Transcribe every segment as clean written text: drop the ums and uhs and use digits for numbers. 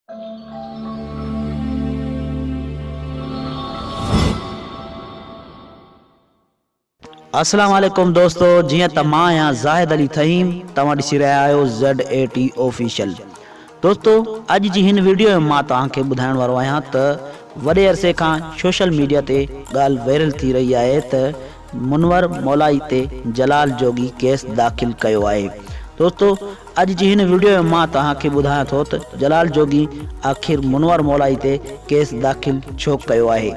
اسلام عليڪم دوستو جيئن ته مان آهيان زاهد علي ٿهيم توهان ڏسي رهيا آهيو زيڊ اي ٽي آفيشل دوستو اڄ جي هن ويڊيو ۾ مان توهان کي ٻڌائڻ وارو آهيان ته وڏي عرصي کان سوشل ميڊيا تي ڳالهه وائرل ٿي رهي آهي ته منور مولائي تي جلال جوڳي ڪيس داخل ڪيو آهي دوستو اڄ جي هن وڊيو ۾ مان توهان کي ٻڌايان ٿو ته جلال جوڳي آخر منور مولائي تي ڪيس داخل ڇو ڪيو آهي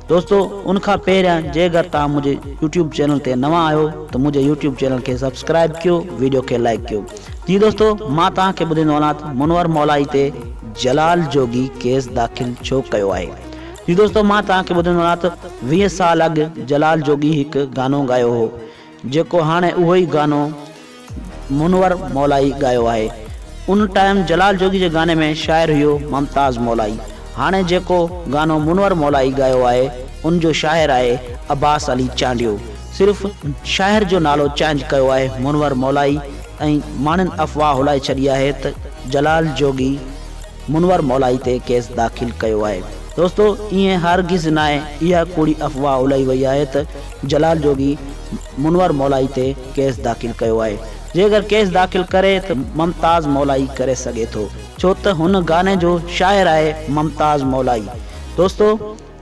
دوستو ان کان پهريان جيڪر توهان منهنجي يوٽيوب چينل تي نوان آهيو ته منهنجي يوٽيوب چينل کي سبسڪرائب ڪيو وڊيو کي لائيڪ ڪيو جي دوستو مان توهان کي ٻڌائيندو هلان ته منور مولائي تي جلال جوڳي ڪيس داخل ڇو ڪيو آهي جي دوستو مان توهان کي ٻڌائيندو هلان ته 20 سال اڳ جلال جوڳي هڪ گانو ڳايو هو جيڪو هاڻي اهو ئي گانو منور مولائي ڳايو آهي ان ٽائيم جلال جوڳي جي گاني ۾ شاعر هيو ممتاز مولائي هاڻي جيڪو گانو منور مولائي ڳايو آهي ان جو شاعر آهي عباس علي چانڊيو صرف شاعر جو نالو چينج ڪيو آهي منور مولائي ۽ ماڻهن افواهه هلائي ڇڏي آهي ته جلال جوڳي منور مولائي تي ڪيس داخل ڪيو آهي. دوستو ائين هرگز ناهي اها ڪوڙي افواهه هلائي وئي آهي ته جلال جوڳي منور مولائي تي ڪيس داخل ڪيو آهي جيڪر ڪيس داخل ڪري ته ممتاز مولائي ڪري سگهي ٿو ڇو ته هن گاني جو شاعر آهي ممتاز مولائي دوستو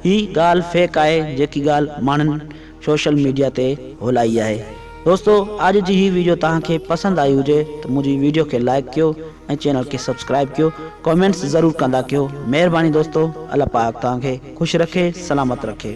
هي ڳالهه فيڪ آهي جيڪي ڳالهه ماڻهن سوشل ميڊيا تي هلائي آهي دوستو اڄ جي هي ويڊيو توهان کي پسند آئي هجي ته منهنجي ويڊيو کي لائيڪ ڪيو ۽ چينل کي سبسڪرائيب ڪيو ڪامينٽس ضرور ڪندا ڪيو مهرباني دوستو الله پاڪ توهان کي خوش رکي سلامت رکي.